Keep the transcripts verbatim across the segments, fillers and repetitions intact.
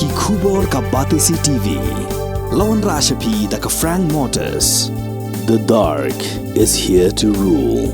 Ki khubor ka Batesi T V. La wanrah sha phi da ka Frank Motors. The dark is here to rule.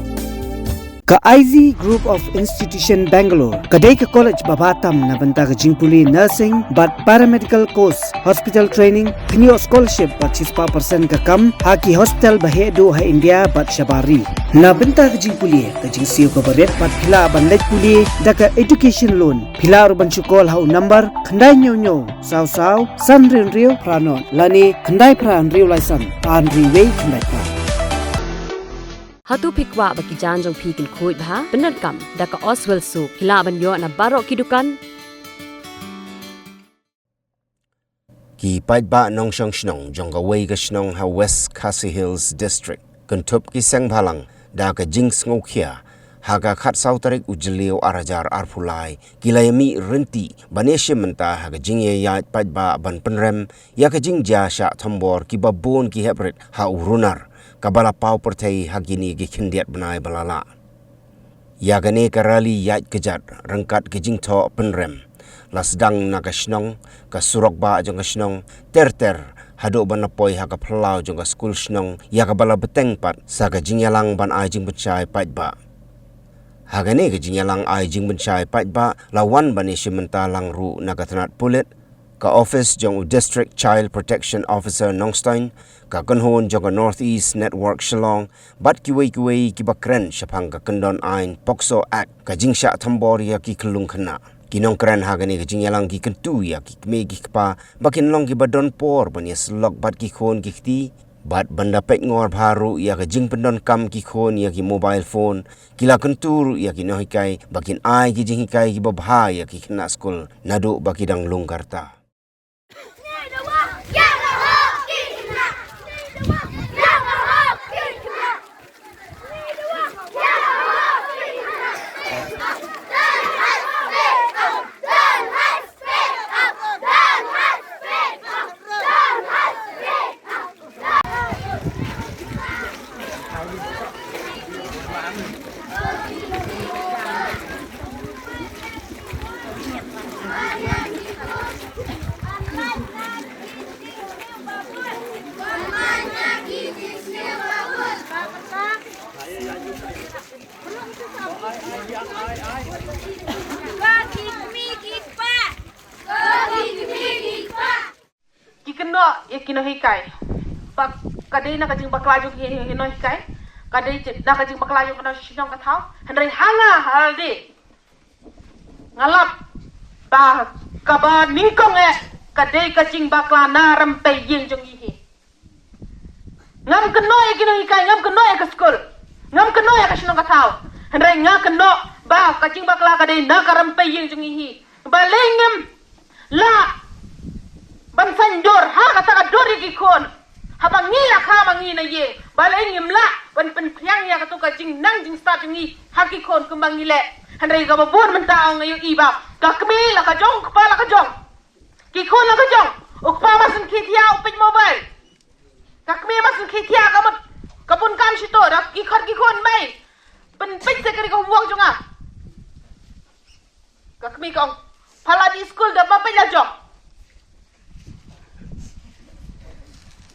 Ka I Z Group of Institution Bangalore ka dei ka college ba bha tam na bynta ka jingpule nursing bad paramedical course, hospital training, pynïoh scholarship bad shispah percent ka kam ha ki hospital ba heh duh ha India bad shabar ri. Na bynta ka jingpule, ka jingsiew kaba rit bad phi lah ban leit pule da ka education loan. Phi lah ruh ban shu call ha u number khyndai hynñiew hynñiew saw saw san hynriew hynriew phra nod lane khyndai phra hynriew lai san ar hynriew wei khyndai phra. Hato phi kwah ba ki jaiñ jong phi kin khuid bha? Pyndonkam da ka Oswell Soap. Phi lah ban ïoh na baroh ki dukan. Ki paidbah nongshong shnong jong kawei ka shnong ha West Khasi Hills District, kynthup ki seng bhalang da ka jingsngewkhia. Ha ka khatsaw tarik u Jylliew ar hajar arphew lai, ki la ïamih rynti ban ïashim bynta ha ka jingïaid paidbah ban pynrem ïa ka jingjia shah thombor kiba bun ki hep rit ha u runar, kaba la paw pyrthei ha kine ki khyndiat bnai ba la lah. Ïa kane ka rali ïaid kjat ryngkat ka jingthoh pynrem la sdang na ka shnong, ka surok bah jong ka shnong, ter ter haduh ban la poi ha ka phyllaw jong ka skul shnong, ïa kaba la bteng pat sa ka jingïalang ban ai jingpynshai paidbah. Ha kane ka jingïalang ai jingpynshai paidbah la wan ban ïashim bynta lang ruh na ka tnat pulit, ka office jong u District Child Protection Officer Nongstoiñ, ka kynhun jong ka North East Network Shillong, bad kiwei kiwei kiba kren shaphang ka kyndon aiñ POCSO Act, ka jingshah thombor ïa ki khyllung khynnah. Ki nongkren ha kane ka jingïalang ki kyntu ïa ki kmie ki kpa ba kin long kiba don por ban ïasyllok bad ki khun ki kti, bad ban da peit ngor bha ruh ïa ka jingpyndonkam ki khun ïa ki mobile phone. Ki la kyntu ruh ïa ki nonghikai ba kin ai ki jinghikai kiba bha ïa ki khynnah skul naduh ba ki dang lung ka rta. Ki kynnoh ïa ki nonghikai ba ka dei na ka jingbakla jong ki nonghikai, ka dei na ka jingbakla jong ka nongshong shnong ka thaw. Hynrei ha nga ha lade nga lap ba kaba nyngkong eh ka dei ka jingbakla na rympei ïing jong ngi hi. Ngam kynnoh ïa ki nonghikai, ngam kynnoh ïa ka skul, ngam kynnoh ïa ka shnong ka thaw. Hynrei nga kynnoh ba ka jingbakla ka dei na ka rympei ïing jong ngi hi. Balei ngim lah ban saiñdur ha kata ka dur ïa ki khun? Haba ngi la kha ma ngi na ïing, balei ngim lah ban pynphriang ïa kato ka jingnang jingstad jong ngi ha ki khun kumba ngi leh? Hynrei kaba bun mynta nga ïohi ba ka kmie la ka jong, u kpa la ka jong. Ki khun la ka jong. U kpa ma sngewkhia u peit mobile. Ka kmie ma sngewkhia ka mut ka bun kam shito da ki khot ki khun mei. Pynpeit sa ka ri ka homework jong nga. Ka kmie ka ong, pha la dih skul da ma peit la jong.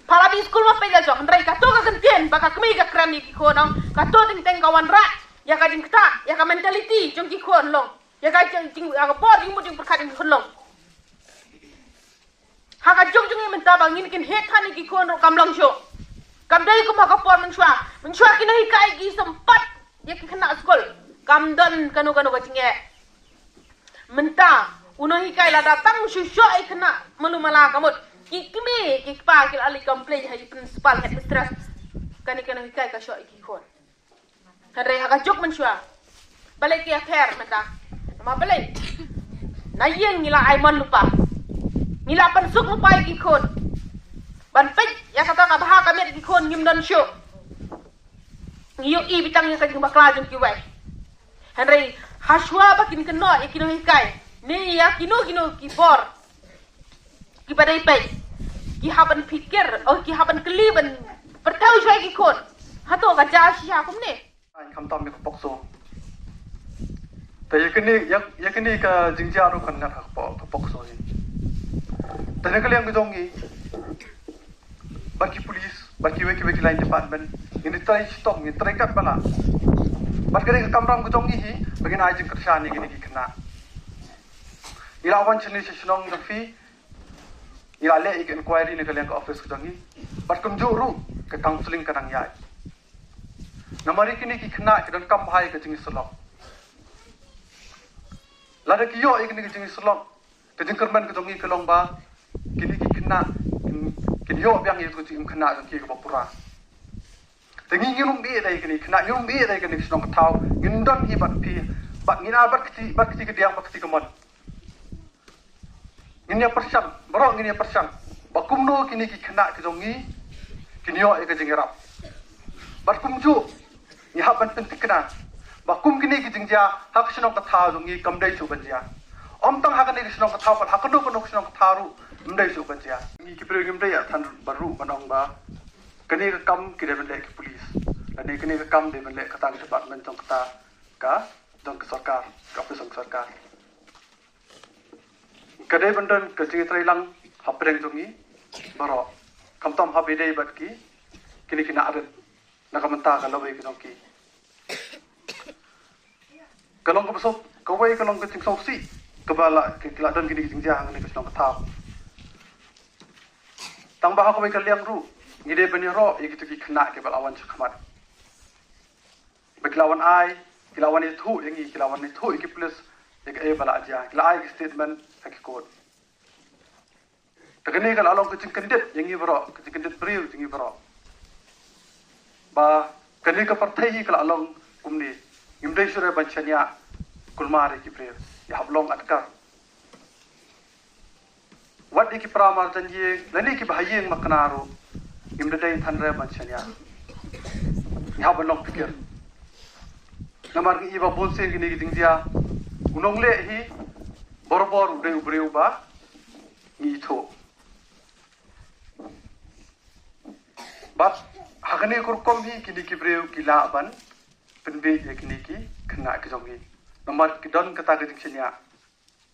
Pha la dih skul ma peit la jong. Hynrei kato ka kyntien ba ka kmie ka kren ïa ki khun ong, kato teng teng ka wanrah ïa ka jingktah, ïa ka mentality jong ki khun long. Ïa ka jing, jing, ïa ka bor jingmut jingpyrkhat jong ki khun long. Ha ka juk jong ngi mynta ba ngin kin heh than ïa ki khun ruh kam long shuh. Kam dei kum ha ka por mynshuwa. Mynshuwa ki nonghikai ki sympat ïa ki khynnah skul. Kam don kano kano ka jingeh. Mynta u nonghikai lada tang shu shoh ïa ki khynnah malu mala ka mut, ki kmie ki kpa ki la leit complain ha i principal, headmistress. Kane ka nonghikai ka shoh ïa ki khun. Hynrei ha ka juk mynshuwa, balei ki ïapher mynta? Namar balei? Na ïing ngi la ai mon lypa, ngi la pynsuk lypa ïa ki khun. Ban peit ïa kata ka bha ka miat ïa ki khun ngim don shuh. Ngi ïohi beit tang ïa ka jingbakla jong kiwei. Hynrei ha shuwa ba kin kynnoh ïa ki nonghikai ne ïa kino kino ki bor kiba dei peit, ki hap ban pyrkhat, oh, ki hap ban kylli ban pyrthei shuwa ïa ki khun. Hato ka jia shisha kumne? Khamtam ïa ka POCSO. Te ïa kane, ïa, ïa kane ka jingjia ruh kan ngat ha ka po-, ka POCSO hi. Te na ka liang ka jong ngi, bad ki police, bad kiwei kiwei ki line department, ngin ïa trei shitom, ngin ïa trei katba lah. Bad ka dei ka kamram ka jong ngi hi ba ngin ai jingkyrshan ïa kine ki khynnah. Ngi la wan shane sha shnong jong phi, ngi la leh ïa ka inquiry na ka liang ka office ka jong ngi. Bad kumjuh ruh ka counselling ka nang ïaid. Namar ïa kine ki khynnah ki donkam bha ïa ka jingïasyllok. Lada ki ïoh ïa kine ki jingïasyllok, ka jingkyrmen ka jong ngi ka long ba kine ki khynnah kin, kin ïoh biang ïa ka jingim khynnah jong ki kaba pura. Te ngi, ngim ïohi da kine ki khynnah, ngim ïohi da kine ki shnong ka thaw, ngin don hi bad phi, bad ngin ai bad kti, bad kti kadiang, bad kti kamon. Ngin ïa pyrshang, baroh ngin ïa pyrshang ba kumno kine ki khynnah ki jong ngi kin ïoh ïa ka jingïarap. Bad kumjuh ngi hap ban pynthikna ba kum kine ki jingjia ha ka shnong ka thaw jong ngi kam dei shuh ban jia. Ym tang ha kane ka shnong ka thaw, bad ha kano kano ka shnong ka thaw ruh ym dei shuh ban jia. Ngi ki briew ngim dei ïa than ban ruh ban ong ba kane ka kam ki dei ban leh ki police, lane kane ka kam dei ban leh kata ka department jong kata ka, jong ka sorkar, ka office jong ka sorkar. Ka dei ban don ka jingïatreilang hapdeng jong ngi baroh, khamtam haba ïadei bad ki, kine ki nongrim na ka bynta ka lawei ka jong ki. Ka long kaba suk, kawei ka long ka jingsngewsih kaba la, ki, ki la don kine ki jingjia hangne ka shnong ka thaw. Tang ba ha kawei ka liang ruh ngi dei ban ïaroh ïa kito ki khynnah kiba la wan shakhmat. Ba ki la wan ai, ki la wan ïathuh ïa ngi, ki la wan ïathuh ïa ki police ïa kaei ba la jia, ki la ai ki statement ha ki court. Te kane ka la long ka jingkyndit ïa ngi baroh, ka jingkyndit briew ïa ngi baroh. Ba kane ka pyrthei hi ka la long kumne. Ngim dei shuh re ban shaniah kulmar ïa ki briew, ïa hap long atkar. Wat ïa ki para marjan ïing lane kiba ha ïing makna ruh, ngim da dei than re ban shaniah. Ngi hap ban long phikir. Namar ngi i ba bun sien kine ki jingjia, u nongleh hi barabor u dei u briew ba ngi ithuh. Bad ha kane ka rukom hi kine ki briew ki lah ban pynbiej ïa kine ki khynnah ki jong ngi. Namar ki don kata ka jingshaniah.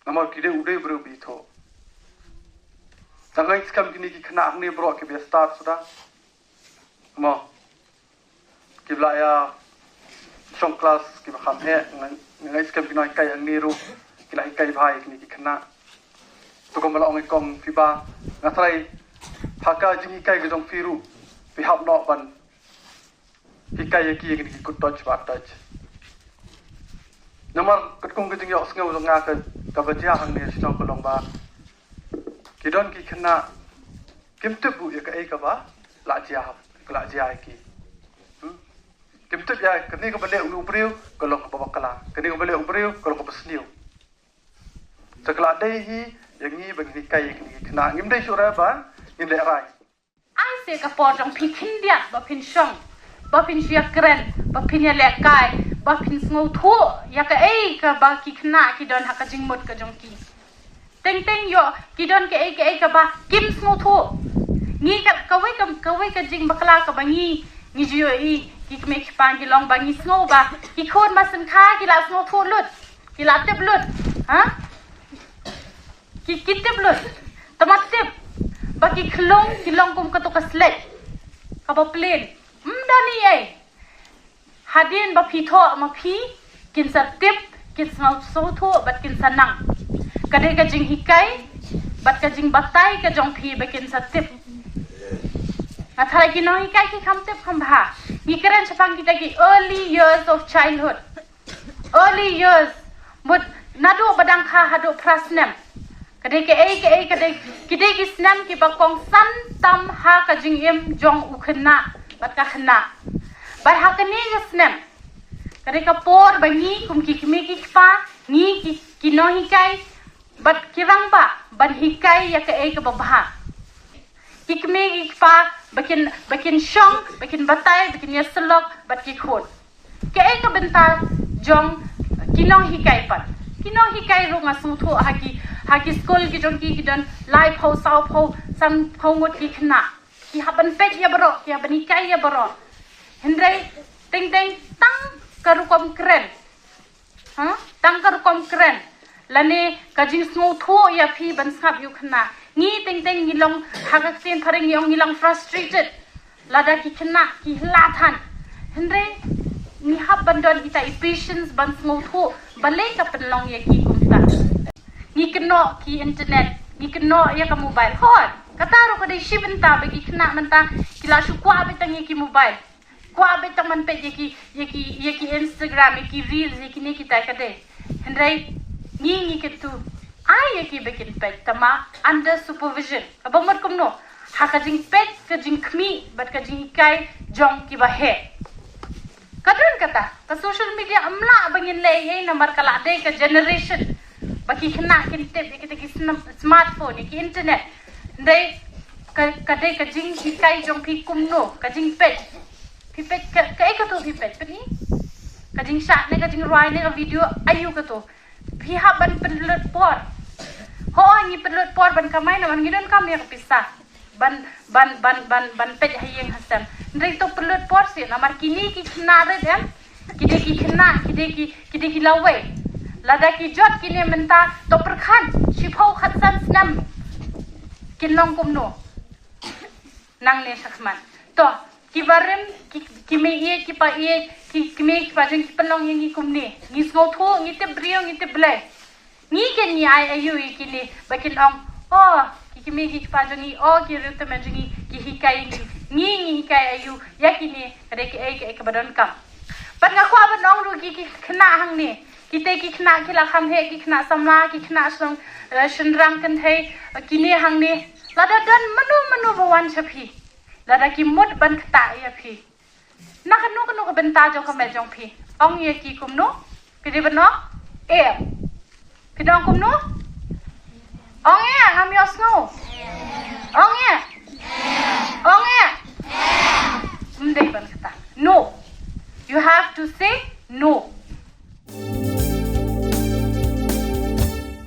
Namar ki dei u dei u briew ba ithuh. Tang ngi skhem kine ki khynnah hangne baroh kiba ïa start suda. Mo. Kiba la ïa shong klas kiba kham heh, nga, nga skhem ki nonghikai hangne ruh ki la hikai bha ïa kine ki khynnah. To kumba la ong i kong phi ba nga tharai ha ka jinghikai ka jong phi ruh phi hap noh ban hikai ïa ki ïa kine ki kut touch ba touch. Namar katkum ka jingïohsngew jong nga ka, kaba jia hangne shnong ka long ba ki don ki khynnah kim tip buh ïa kaei kaba la jia, ka la jia ïa ki. Hmm? Kim tip ïa kane kaba leh u briew ka long kaba bakla, kane kaba leh u briew ka long kaba sniew. Te ka la dei hi ïa ngi ba ngin hikai ïa kine ki khynnah, ngim dei shuh re ba ngin lehrai. Ai se ka por jong phi khyndiat ba phin shong, ba phin shu ïakren, ba phin ïalehkai, ba phin sngewthuh ïa kaei kaba ki khynnah ki don ha ka jingmut ka jong ki. Teng teng ïoh ki don kaei kaei kaba kim sngewthuh. Ngi ka, kawei ka, kawei ka jingbakla kaba ngi, ngi ju ïohi, ki kmie ki kpa ngi long ba ngi sngew ba ki khun ba sngewthuh ki la sngewthuh lut, ki la tip lut. Ha? Ki, ki tip lut. Te ma tip ba ki khlong ki long kum kato ka slek kaba plain. Ym don ei ei. Hadien ba phi thoh ma phi, kin sa tip, kin sngewthuh bad kin sa nang. Ka dei ka jinghikai bad ka jingbatai ka jong phi ba kin sa tip. Nga tharai ki nonghikai ki kham tip kham bha. Ngi kren shaphang kita ki early years of childhood. Early years, mut naduh ba dang kha haduh phra snem. Ka dei kaei kaei, ka dei, ki dei ki snem kiba kongsan tam ha ka jingim jong u khynnah bad ka khynnah. Bad ha kane ka snem ka dei ka por ba ngi kum ki kmie ki kpa, ngi ki, ki nonghikai bad ki rangbah ban hikai ïa kaei kaba bha. Ki kmie ki kpa ba kin, ba kin shong, ba kin batai, ba kin ïasyllok bad ki khun. Kaei ka bynta jong ki nonghikai pat? Ki nonghikai ruh nga sngewthuh ha ki, ha ki skul ki jong ki ki don laiphew, sawphew, sanphew ngut ki khynnah. Ki hap ban peit ïa baroh, ki hap ban hikai ïa baroh. Hynrei teng teng tang ka rukom kren. Ha? Tang ka rukom kren. Lane ka jingsngewthuh ïa phi ban sngap ïa u khynnah. Ngi teng teng ngi long ha ka ktien phareng ngi ong ngi long frustrated. Lada ki khynnah ki hla than. Hynrei ngi hap ban don ita i patience ban sngewthuh balei ka pynlong ïa ki kumta. Ngi kynnoh ki internet, ngi kynnoh ïa ka mobile. Hooid, kata ruh ka dei shi bynta ba ki khynnah mynta ki la shu kwah beit tang ïa ki mobile. Kwah beit tang ban peit ïa ki, ïa ki, ïa ki Instagram, ïa ki reels, ïa kine kita ka dei. Hynrei ngi ngi kyntu ai ïa ki ba kin peit tangba under supervision. Kaba mut kumno? Ha ka jingpeit, ka jingkhmih bad ka jinghikai jong kiba heh. Ka don kata, ka social media ym lah ba ngin leh ei ei namar ka la dei ka generation ba ki khynnah kin tip ïa kita ki sna-, smartphone, ïa ki internet. Hynrei ka, ka dei ka jinghikai jong phi kumno, ka jingpeit. Phi peit ka, kaei kato phi peit, peit ni? Ka jingshah ne ka jingrwai ne ka video aïu kato. Phi hap ban pynlut por. Hooid ngi pynlut por ban kamai namar ngi donkam ïa ka pisa. Ban, ban, ban, ban, ban peit ha ïing ha sem. Hynrei to pynlut por seh namar kine ki khynnah rit em. Ki dei ki khynnah, ki dei ki, ki dei ki lawei. Lada ki jot kine mynta to pyrkhat shiphew khatsan snem. Kin long kumno? Nangne shakhmat. To, ki barim, ki, ki mei ïeit, ki pa ïeit, ki, ki mei ki pa jong ki pynlong ïa ngi kumne. Ngi sngewthuh, ngi tip briew, ngi tip Blei. Ngi kin ngi ai aïu ïa kine, ba kin ong, oh, ki, ki mei ki, ki pa jong ngi, oh, ki riewtymmen jong ngi, ki hikai ïa ngi. Ngi, ngi hikai aïu ïa kine, ka dei kaei kaei kaba donkam. Bad nga kwah ban ong ruh ki, ki khynnah hangne. Kita ki khynnah ki la kham heh, ki khynnah samla, ki khynnah shong, eh, shynrang kynthei, eh, kine hangne. Lada don mano mano ba wan sha phi. Lada ki mut ban ktah ïa phi. Na kano kano ka bynta jong ka met jong phi. Ong ïa ki kumno? Phi dei ban ong? Em. Phi dei ong kumno? Ong ïa, ngam ïohsngew. Ong ïa. Ong ïa. Ym dei ban kata. No. You have to say no.